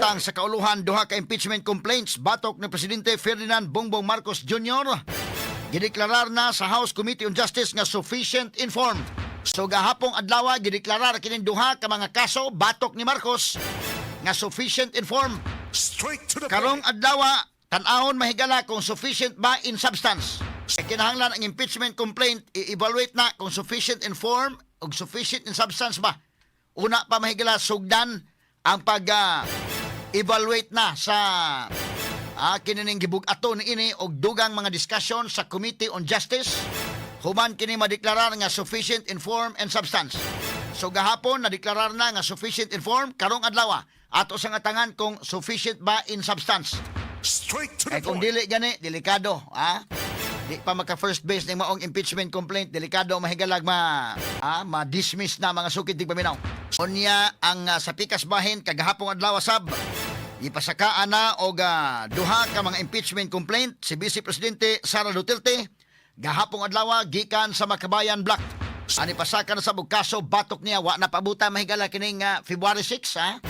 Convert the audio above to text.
Gibutang sa kauluhan duha ka impeachment complaints batok ni Presidente Ferdinand Bongbong Marcos Jr. Gideklarar na sa House Committee on Justice nga sufficient in form. So gahapong adlaw, gideklarar kining duha ka mga kaso batok ni Marcos nga sufficient in form. Straight to the Karong point. Adlaw, tan-awon, mahigala, kung sufficient ba in substance. Kay kinahanglan ang impeachment complaint i-evaluate na kung sufficient in form o sufficient in substance ba. Una pa, mahigala, sugdan ang pag evaluate na sa kinining gibug-ato ni ini og dugang mga discussion sa Committee on Justice human kini madeklarar nga sufficient in form and substance. So gahapon nadeklarar na nga sufficient in form, karong adlaw ato sa atangan kung sufficient ba in substance. Straight to the Kay kung point. dili gani, delikado, ha? Di pa maka first base ng maong impeachment complaint, delikado, mahigalag, ma-dismiss na, mga sukid tigpaminaw. Unya ang sa pikas bahin kagahapong adlaw sab, ipasakaan na og duha ka mga impeachment complaint si Vice Presidente Sara Duterte gahapong adlaw gikan sa Makabayan Bloc. Ani pasaka na sa og kaso batok niya wa na pabuta, mahigala, kining February 6, ha.